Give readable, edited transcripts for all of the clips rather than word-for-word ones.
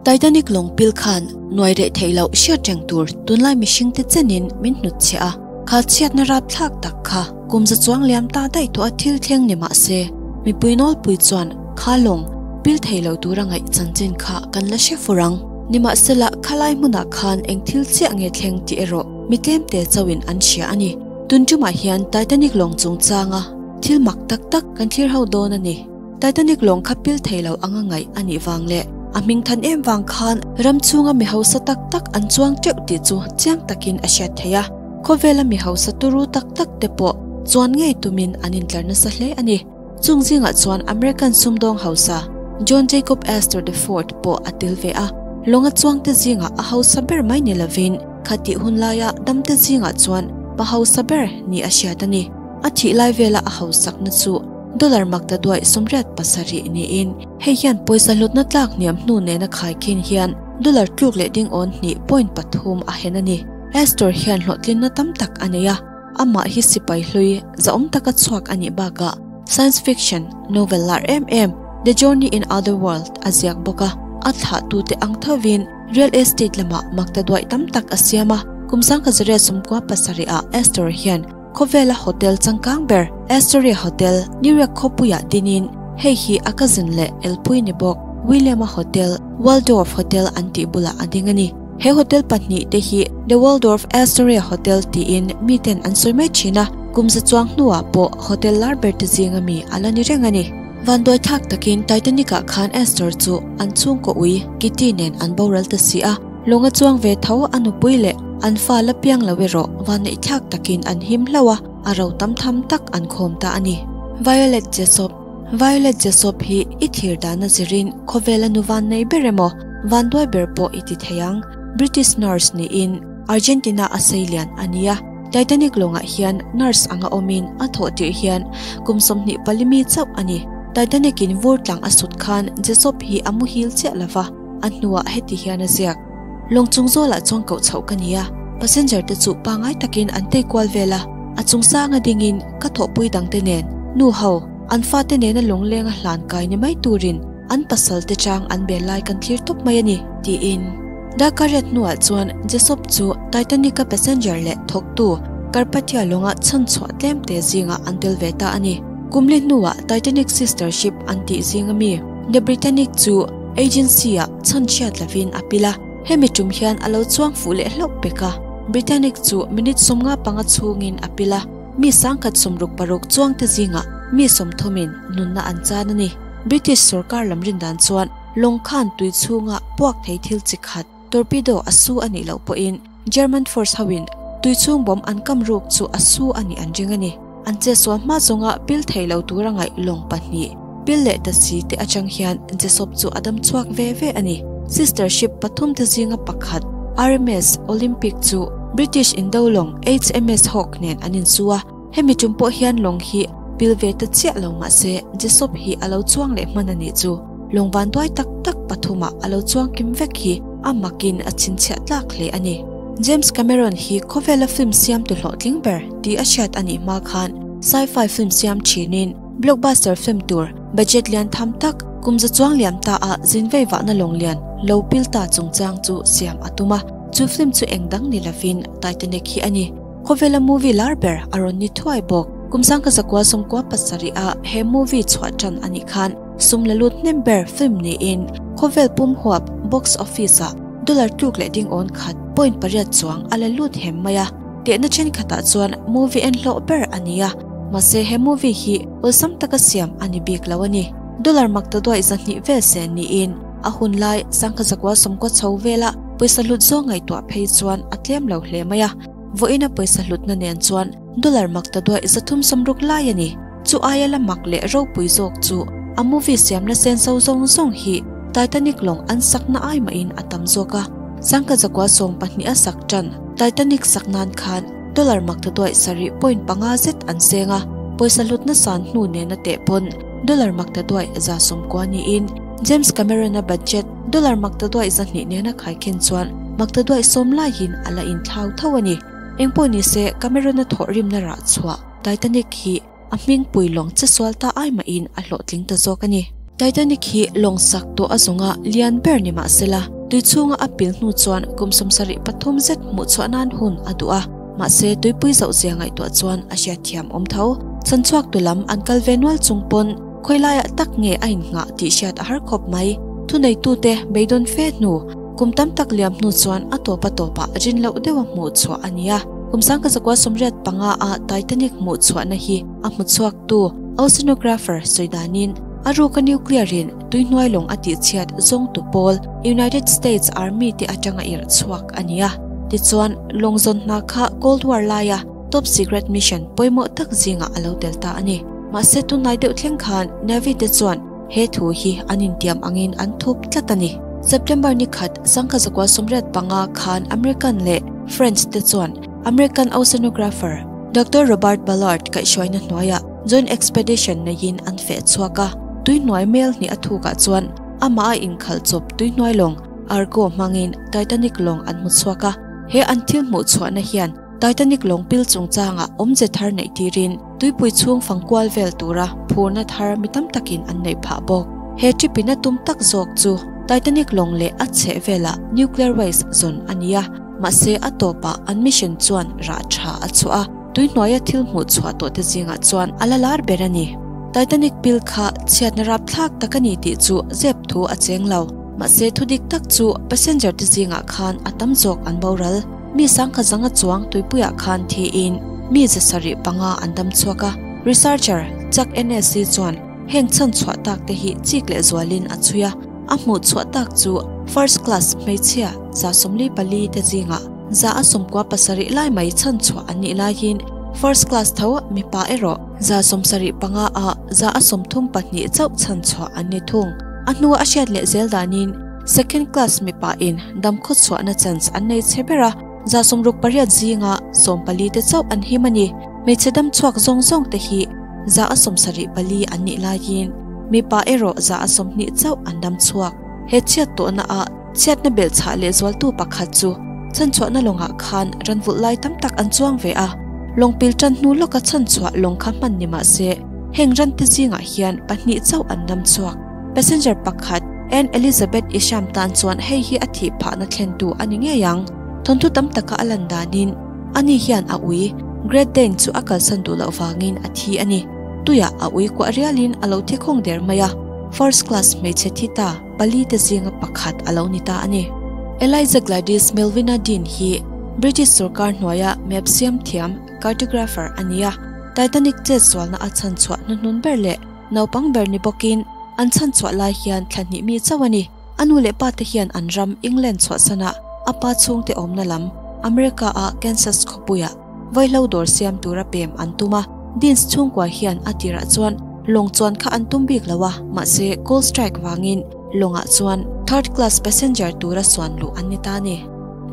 Titanic lawng pil khan nuai reh theih loh hriat reng tur tunlai mihringte chenin min hnutchhiah a, kha chhiatna rapthlak tak kha kum za chuang liam ta daih tawh a thil thleng ni mah se, mipui nawlpui chuan kha lawng pil thei lo tura ngaih chanchin kha kan la hre fur ang. Nimahsela, khalai hmunah khan eng thil chiah nge thleng tih erawh mi tlemte chauhin an hria a ni. Tun tumah hian Titanic lawng chungchanga thil mak tak tak kan thlir ho dawn a ni. Titanic lawng kha pil thei lo anga ngaih a nih vang leh a hming than em vang khan ram chhunga mi hausa tak tak an chuang teuh tih chu chiang takin a hriat theih a. Khawvela mi hausa turu tak tak te pawh chuan ngei tumin an intlar nasa hle a ni. Chung zingah chuan American sumdawng hausa John Jacob Astor the Fourth pawh a tel ve a. Lawnga chuangte zingah a hausa ber mai ni lovin khatih hun laia damte zingah chuan pa hausa ber ni a hriat a ni. A thih lai vela a hausakna chu Dollar makta duaih 87 niin hei hian pawisa hlutna tlak hniam hnu nena khaikhin hian dollar tluk leh ding awn hnih point pathum a hen a ni. Astor hian hlawhtlinna tam tak a nei a, amah hi sipai hlui zahawm taka chhuak a nih bakah science fiction novel lar em em The Journey in Other World a ziak bawk a, a thlahtute ang thovin real estate lamah makta duaih tam tak a siam a. Kum 1997 ah Astor hian Khawvela hotel changkang ber Astoria Hotel, New York khawpuiah dinin hei hi a cousin leh elpui ni bawk William-a Hotel, Waldorf Hotel an tih bulah a ding a ni. He hotel pahnih te hi The Waldorf Astoria Hotel tiin miten an sawi mai thin a, kum za chuang hnuah pawh hotel lar ber te zinga mi a la ni reng a ni. Vanduai thlak takin Titanic-ah khan Astor chu an chhungkaw ui Kitty nen an boral ta si a. Lawng a chuang ve tho a nupui leh an fa la piang lo erawh vanneih thlak takin an him hlauh a, a ro tam tham tak an khawm ta a ni. Violet Jessop Violet Jessop hi i thlir dana zirin khawvela nu vannei ber emaw vanduai ber pawh i ti thei ang. British nurse niin Argentina a seilian a ni a, Titanic lawngah hian nurse anga awmin a thawh tirh hian kum 24 mi chauh a ni. Titanic in vur tlang a sut khan Jessop hi a muhil chiah lova. A hnuah heti hian a ziak, Lawng chung zawlah chuan koh chhoh ka ni a, passenger te chu pangai takin an tei kual vel a, a chung sanga dingin ka thawhpui dangte nen, nu ho, an fate nena lawngleng a hlan kai ni mai turin an pasal te chang an bel lai kan thlir tawp mai a ni, tiin. Darkar riat hnuah chuan Jessop chu Titanic-a passenger leh thawktu Carpathia lawnga chhanchhuah tlemte zingah an tel ve ta a ni. Kumli hnuah Titanic sister ship an tih zinga mi The Britannic chu Agency ah chhanchhiat lovin a pil a, hemi tum hian a lo chuang fuh leh hlauh pek a. Britannic chu minute 55 chhungin a pil a, mi 166 chuangte zingah mi 30 in nunna an chan a ni. British sorkar lam rin dan chuan lawng khan tui chhunga puak thei thil chi khat, torpedo a su a nih loh pawhin German force hoin tui chhung bomb an kam ruk chu a su a nih an ring a ni. An chetsual hma zawnga pil thei lo tura ngaih lawng pahnih, pil leh ta si te atang hian Jessop chu a dam chhuak ve ve a ni. Sister ship pathum te zinga pakhat, RMS Olympic chu British indo lawng HMS Hawke nen an insu a, hemi tum pawh hian lawng hi pil ve ta chiah lo mah se Jessop hi a lo chuang leh hman a nih chu. Lawng vanduai tak tak pathumah a lo chuang kim vek hi a makin a chhinchhiah tlak hle a ni. James Cameron hi khawvela film siamtu hlawhtling ber tih a hriat a nih hma khan sci-fi film siam thinin blockbuster film tur budget lian tham tak kum za chuang liam ta a zin vei vahna lawng lian lo pil ta chungchang chu siam a tum a, chu film chu eng dang ni lovin Titanic hi a ni. Khawvela movie lar ber a rawn ni thuai bawk. Kum 1997 a he movie chhuah tan a nih khan sum la lut hnem ber film niin khawvel pum huap box office ah dollar tluk leh ding awn khat point pariat chuang a la lut hem mai a, tehna thenkhatah chuan movie en hlawh ber a ni a, mahse he movie hi awlsam taka siam a ni bik lo a ni. Dollar makta duaih 200 vel sen niin a hun lai 1990 chho vela pawisa hlut zawng ngaihtuah phei chuan a tlem lo hle mai a, vawiina pawisa hlutna nen chuan dollar makta duaih 360 lai a ni. Chu aia la mak leh ropui zawk chu a movie siamna sen so zawng zawng hi Titanic lawng an sakna ai mahin a tam zawk a, 1912 a sak tan Titanic sak nan khan dollar makta duaih 7.5 zet an seng a, pawisa hlutna san hnu nena teh pawn dollar makta duaih 190 niin James Cameron-a budget dollar makta duaih 200 nena khaikhin chuan makta duaih 10 laiin a la inthlau tho a ni. Engpawh ni se Cameron-a thawh rimna rah chhuah Titanic hi a hmingpui lawng che sual ta ai mahin a hlawhtling ta zawk a ni. Titanic hi lawng sak tawh a zawnga lian ber ni mah sela. Tui chhunga a pil hnu chuan kum 73 zet hmuh chhuah nan hun a duh a, mahse tuipui zauh zia ngaihtuah chuan a hriatthiam awm tho. Chhanchhuak tu lam an kal ve nual chung pawn khawi laiah tak nge a innghah tih hriat a har khawp mai. Thuneitute beidawn fe hnu kum tam tak liam hnu chuan a tawp a tawpah rin loh deuha hmuh chhuah a ni a. Kum 1985 a Titanic hmuh chhuahna hi a hmu chhuaktu oceanographer sawi danin a ruka nuclear in tuihnuai lawng a tihchhiat zawngtu pawl United States Army te atanga irh chhuak a ni a. Tichuan, lawng zawn hna kha Cold War laia top secret mission pawimawh tak zingah a lo tel ta a ni. Mahse tunlai deuh thleng khan Navy te chuan he thu hi an intiam angin an thup tlat a ni. September ni khat, 1985 khan American leh French te chuan American oceanographer Doctor Robert Ballard kaihhruaina hnuaiah Joint Expedition neiin an feh chhuak a, tuihnuai mel hnih a thukah chuan amah a inkhalh chawp tuihnuai lawng Argo hmangin Titanic lawng an hmu chhuak a. He an thil hmuh chhuahna hian Titanic lawng pil chungchangah awmze thar neih tirin tuipui chhung fang kual vel tura phurna thar mi tam takin an neih phah bawk. He trip in a tum tak zawk chu Titanic lawng leh a chheh velah nuclear waste zawn a ni a, mahse a tawpah an mission chuan rah tha a chhuah a. Tuihnuaia thil hmuh chhuah tawh te zingah chuan a la lar ber a ni. Titanic pil kha chhiatna rapthlak tak a ni tih chu zep thu a cheng lo. Mahse thu dik tak chu passenger te zingah khan a tam zawk an boral. Mi sangkhat zanga chuang tuipuiah khan thiin mi 705 an dam chhuak a. Researcher Chuck NSC chuan heng chhan chhuah tak te hi chik leh zualin a chhui a. A hmuh chhuah tak chu first class hmeichhia 44 te zingah 97 lai mai chhan chhuah an nih laiin first class tho mipa erawh 75 ah 32 chauh chhan chhuah an ni thung. A hnua a hriat leh zel danin second class mipa in dam khaw chhuahna chance an nei che ber a, 68 zinga 14 te chauh an him a ni. Hmeichhe dam chhuak zawng zawng te hi 74 an nih laiin mipa erawh 20 chauh an dam chhuak. He chhiat tawhna ah Chhiatna belh chhah leh zualtu pakhat chu chhanchhuahna lawngah khan ranvulh lai tam tak an chuang ve a, lawng pil tan hnu lawka chhanchhuah lawng kha hman ni mah se heng rante zingah hian pahnih chauh an dam chhuak. Passenger pakhat Anne Elizabeth Isham tan chuan hei hi a thih phahna thlentu a ni ngei ang. Thawnthu tam taka a lan danin ani hian a ui Great Dane chu a kalsan duh loh vangin a thi a ni. Tuiah a ui kuah rialin a lo thi khawng der mai a, first class hmeichhe thi ta. pali te zinga pakhat a lo ni ta a ni. Eliza Gladys Melvina Dean hi British sorkar hnuaia map siam thiam, cartographer, a ni a. Titanic chet sualna a chhan chhuah hnuhnun ber leh naupang ber ni bawkin an chhan chhuah lai hian thla hnih mi chauh a ni. A nu leh pa te hian an ram England chhuahsana a pa chhungte awmna lam America a Kansas khawpuiah Vaihlo dawr siam tura pem an tum a, Deans chhungkua hian a tirah chuan lawng chuan kha an tum bik lo a, mahse coal strike vangin lawngah chuan third class passenger tura suan luh an ni ta a ni.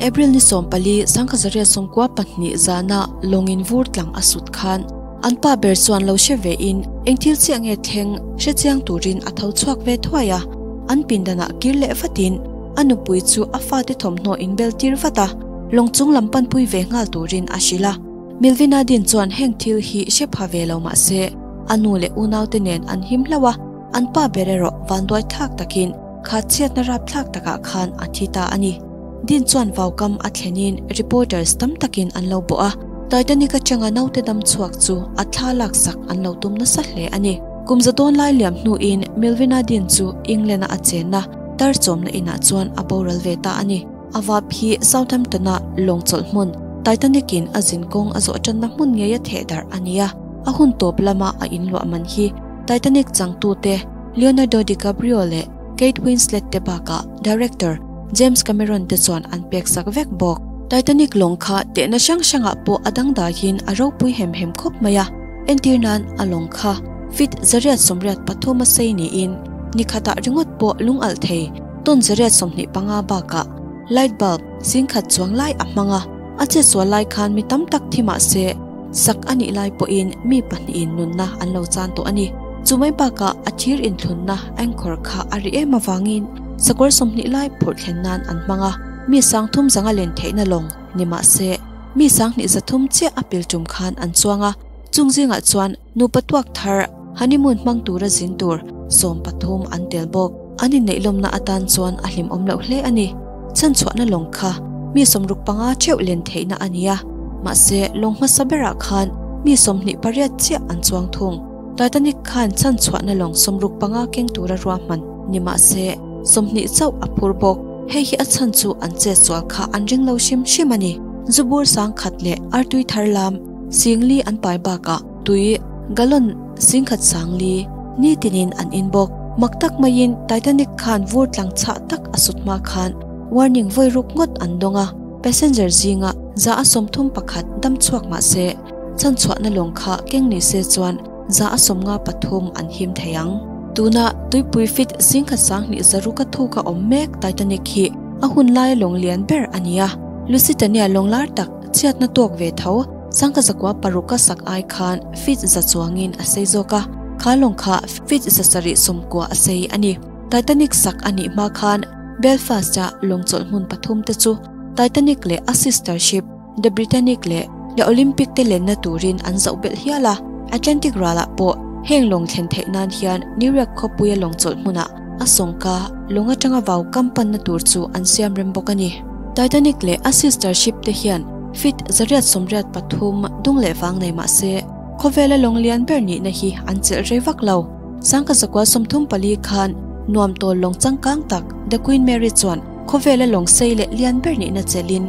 April ni 14, 1992 zana lawngin vur tlang a sut khan an pa ber chuan lo hre vein eng thil chiah nge thleng hre chiang turin a tho chhuak ve thuai a, an pindanah kir leh vatin a nupui chu a fate thawmhnaw inbel tir vat a. Lawng chung lam panpui ve nghal turin a hrilh a. Milvina Din chuan heng thil hi hre pha ve lo mah se, a nu leh unaute nen an him hlauh a, an pa ber erawh vanduai thlak takin kha chhiatna rapthlak takah khan a thi ta a ni. Din chuan vaukam a thlenin reporters tam takin an lo bawh a, Titanic atanga naute dam chhuak chu a thla laksak an lo tum nasa hle a ni. Kum za dawn lai liam hnuin Milvina Din chu England-a a chenna tar chawmna inah chuan a boral ve ta a ni. A vap hi Southampton-a lawng chawlh hmun, Titanic-in a zin kawng a zawh tanna hmun ngei a theh darh a ni a. A hun tawp lama a inluah man hi Titanic changtute Leonardo DiCaprio leh Kate Winslet te bakah director James Cameron te chuan an pek sak vek bawk. Titanic lawng kha tehna hrang hrangah pawh a dangdaiin a ropui hem hem khawp mai a, entir nan a lawng kha feet 883 a sei niin nikhatah ringawt pawh lung alh thei Tawn 825 bakah light bulb singkhat chuang lai a hmang a, a chetsual lai khan mi tam tak thi mah se sak a nih lai pawhin mi pahnihin nunna an lo chan tawh a ni. Chu mai bakah a thir inthlunna anchor kha a ri em avangin sakawr 20 lai phurh thlen nan an hmang a, mi 30 zanga len theihna lawng ni mah se mi 2300 chiah a pil tum khan an chuang a, chung zingah chuan Nupa tuak thar honeymoon hmang tura zin tur 13 an tel bawk. An inneih lawmna atan chuan a hlimawm loh hle a ni. Chhanchhuahna lawng kha mi 65 theuh len theihna a ni a, mahse lawng hmasa berah khan mi 28 chiah an chuang thung. Titanic khan chhanchhuahna lawng 65 keng tura ruahman ni mahse 20 chauh a phur bawk. Hei hi a chhan chu an chetsual kha an ring lo hrim hrim a ni. Zubur 10,000 leh artui thar lam 4,000 an pai bakah tui gallon 10,400 ni tinin an in bawk. Mak tak maiin Titanic khan vur tlang chhah tak a sut hma khan warning vawi ruk ngawt an dawng a, passenger zinga 131 dam chhuak mahse chhanchhuahna lawng kha keng ni se chuan 153 an him thei ang. Tuna tuipui feet 1,200 ka thuka awm mek Titanic hi a hun laia lawng lian ber a ni a, Lusitania lawng lar tak chhiatna tawk ve tho 1906 ka sak ai khan feet 100 chuangin a sei zawk a, kha lawng kha feet 790 a sei a ni. Titanic sak a nih hma khan Belfast-a lawng chawlh hmun pathum te chu Titanic leh a sister ship The Britannic leh The Olympic te lenna turin an zoh belh hial a. Atlantic ralah pawh heng lawng thlen theih nan hian New York khawpuia lawng chawlh hmunah a sawngka lawng atanga vau kam panna tur chu an siam rem bawk a ni. Titanic leh a sister ship te hian feet 883 dung leh vang nei mahse khawvela lawng lian ber nihna hi an chelh rei vak lo. 1934 khan nuam tawl lawng changkang tak The Queen Mary chuan khawvela lawng sei leh lian ber nihna chelhin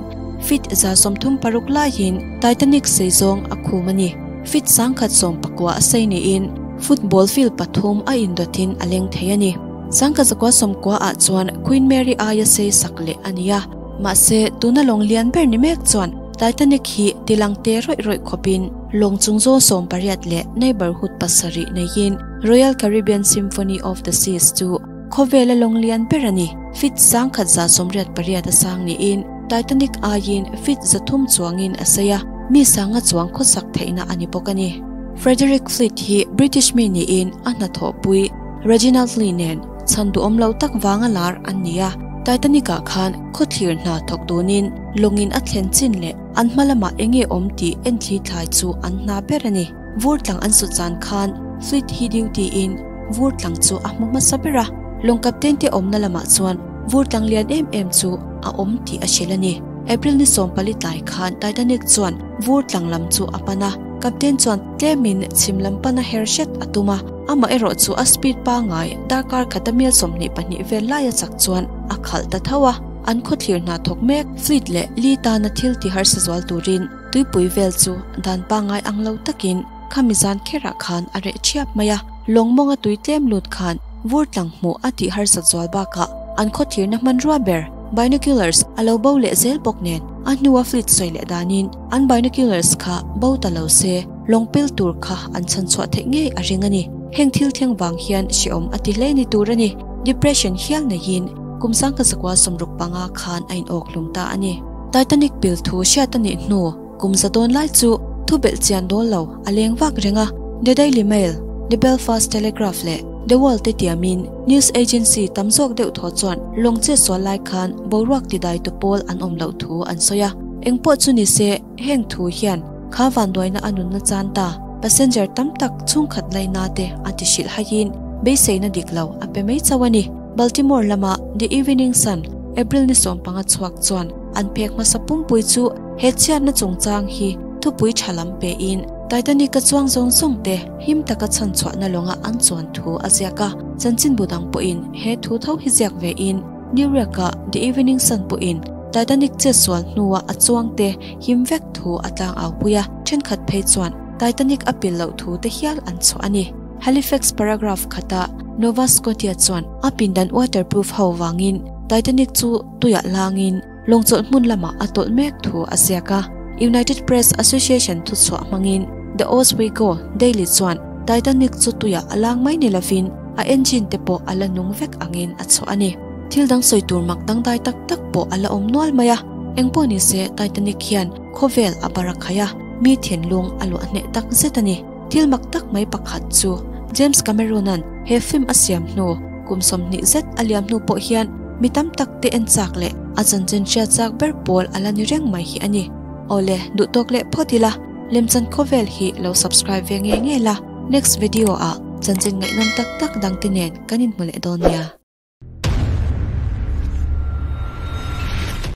feet 136 laiin Titanic sei zawng a khum a ni. Feet 119 a sei niin football field pathum a indawtin a leng thei a ni. 1990 ah chuan Queen Mary aia sei sak leh a ni a, mahse tuna lawng lian ber ni mek chuan Titanic hi tilang te rawih rawih khawpin lawng chung zawl 18 leh neighborhood 7 neiin Royal Caribbean Symphony of the Seas chu khawvela lawng lian ber a ni. Feet 1,188 a sang niin Titanic aiin feet 300 chuangin a sei a, mi sanga chuang khawsak theihna a ni bawk a ni. Frederick Fleet hi British mi niin a hnathawhpui Reginald Lee nen chhan duhawm lo tak vanga lar an ni a. Titanic-ah khan khawthlir hna thawk dunin lawngin a thlen chin leh an hma lamah enge awm tih enthli thlai chu an hna ber a ni. Vur tlang an sut zan khan Fleet hi duty in vur tlang chu a hmu hmasa ber a, lawng captain te awmna lamah chuan vur tlang lian em em chu a awm tih a hrilh a ni. April ni 14 tlai khan Titanic chuan vur tlang lam chu a pan a, captain chuan tlemin chhim lam pana her hret a tum a, amah erawh chu a speed pangai darkar khata mil 22 vel laia chak chuan a khalh ta tho a. An khawthlir hna thawk mek Fleet leh Lee tana thil ti harsa zual turin tuipui vel chu dan pangai ang lo takin khami zan kherah khan a reh thiap mai a. Lawng mawnga tui tlem lut khan vur tlang hmuh a tih harsat zual bakah an khawthlirna hmanrua ber binoculars a lo bo leh zel bawk nen a hnua Fleet sawi leh danin an binoculars kha bo ta lo se lawng pil tur kha an chhanchhuah theih ngei a ring a ni. Heng thil thleng vang hian hreawm a ti hle ni tur a ni. Depression hial neiin kum 1965 khan a inawk hlum ta a ni. Titanic pil thu hriat a nih hnu kum za dawn lai chu thu belh chian dawl lo a leng vak reng a. The Daily Mail, The Belfast Telegraph leh The World te tiamin news agency tam zawk deuh thaw chuan lawng chetsual lai khan boruak tidai tu pawl an awm loh thu an sawi a. Engpawh chu ni se heng thu hian kha vanduaina a nunna chan ta passenger tam tak chhungkhat laina te a ti hrilh haiin beiseina dik lo a pe mai chauh a ni. Baltimore lama The Evening Sun April ni 15 chhuak chuan an phek hmasa pumpui chu he chhiatna chungchang hi thupui tha lam pe in Titanic a chuang zawng zawng te him taka chhanchhuahna lawnga an chuan thu a ziak a. Chanchin budang pawhin he thu tho hi ziak ve in New York-a The Evening Sun pawhin Titanic chetsual hnua a chuang te him vek thu a tlang au pui a, thenkhat phei chuan Titanic a pil loh thu te hial an chhuah a ni. Halifax paragraph khata Nova Scotia chuan a pindan waterproof ho wangin Titanic chu tuiah langin lawng chawlh hmun lamah a tawlh mek thu a ziak a. United Press Association thu chhuah hmangin The Oswego Daily chuan Titanic chu tuiah a lang mai ni lovin a engine te pawh a la nung vek angin a chhuah a ni. Thil dang sawi tur mak dangdai tak tak pawh a la awm nual mai a. Engpawh ni se Titanic hian khawvel a bara khai a, mi thinlung a luah hneh tak zet a ni. Thil mak tak mai pakhat chu James Cameron-a'n he film a siam hnu kum 20 zet a liam hnu pawh hian mi tam tak te en chak leh a chanchin hriat chak ber pawl a la ni reng mai hi a ni. Awle, duh tawk leh phawt ila, lemchan khawvel hi lo subscribe ve nge nge la, next video ah chanchin ngaihnawm tak tak dang te nen kan inhmu leh dawn nia.